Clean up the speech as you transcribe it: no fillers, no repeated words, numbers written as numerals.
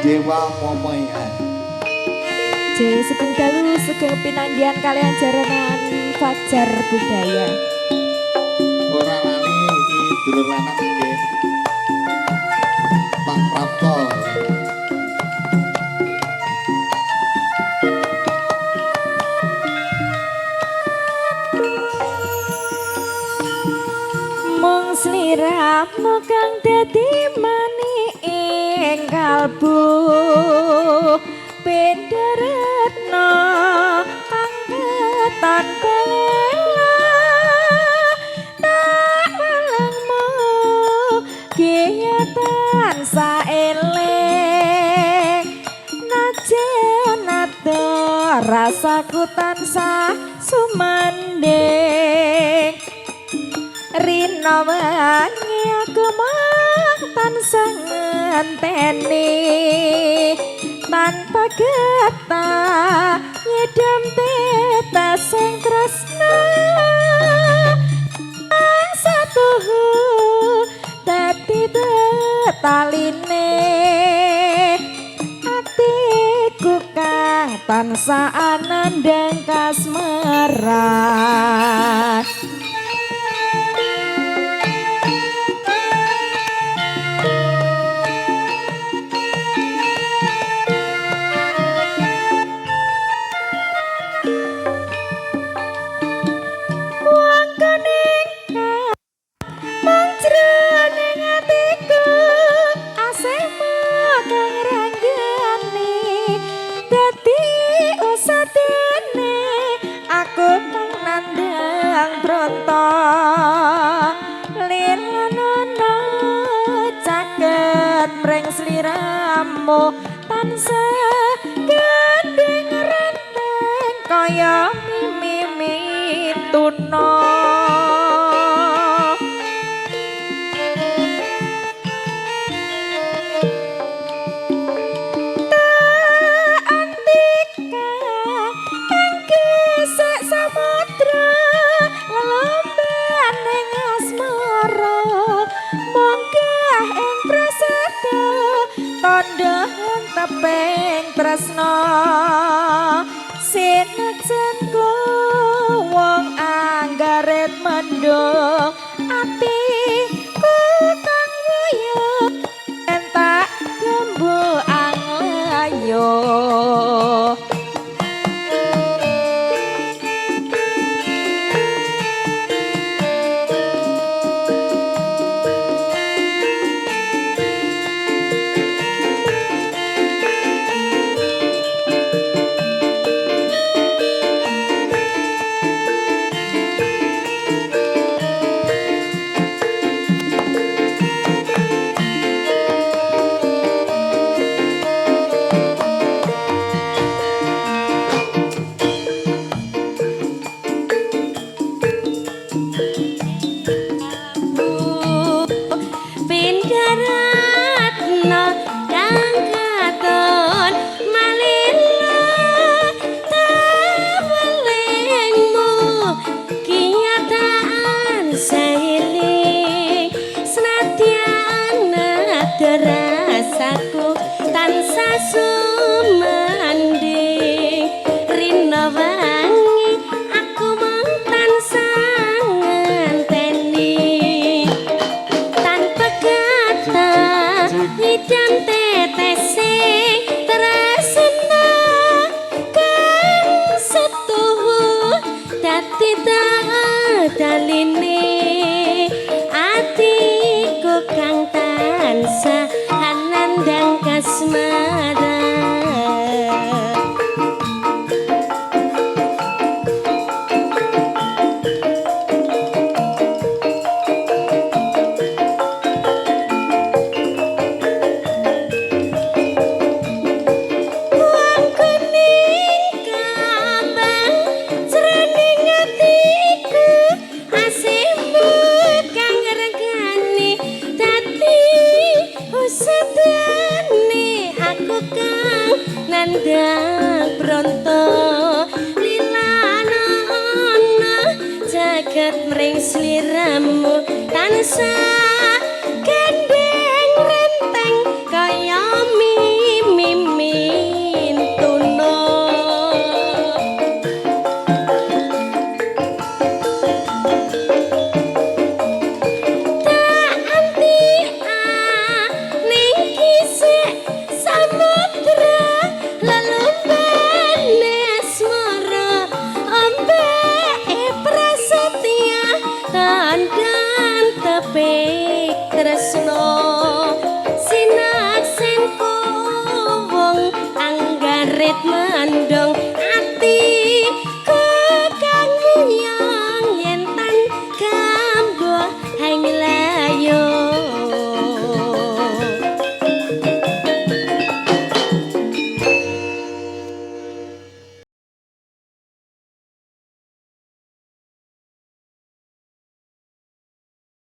Dewa Momoya. J sugeng dalu sugeng pinanggihan kalian jaranan Fajar Budaya. Ora lali iki dulur lanang nggih. Pak Prapto. Mung sliramu kang dadi manik ing kalbu pindaretno kang keton belela tak welengmu kiyatan saeling najan adoh rasaku tansah sumanding. Rina wengi aku mung tansah ngenteni tanpa getah nyidam tetesing tresna satuhu dadi tetaline atiku kang tansah anandang kasmaran. Wong kuning mung jroning atiku asehmu kang ranggani dadi usadane aku kang nandhang bronto lilanono caket mring sliramu tansah gendhing renteng kaya mimi tuna. Antika kang gesek samudra lelombane asmara munggah ing prasetya tandha teping tresna sineksen ku wong anggaret mendung atiku kang wuyung entak gembu anglayo. Pindaratna kang katon malila tawelengmu kiyataan saeling senadyan rasaku tansah sumanding. Rina wangi aku mung tansah ngenteni tanpa kata ngidam tetesing tresna kang setuhu dadi daline atiku kang tansah anandang kasmaran. Wong kuning kambang jroning atiku asihmu kang regani dadi usadane aku kang nandhang bronto lilana jagat mring sliramu tansah gendeng renteng kaya mimi. tresno.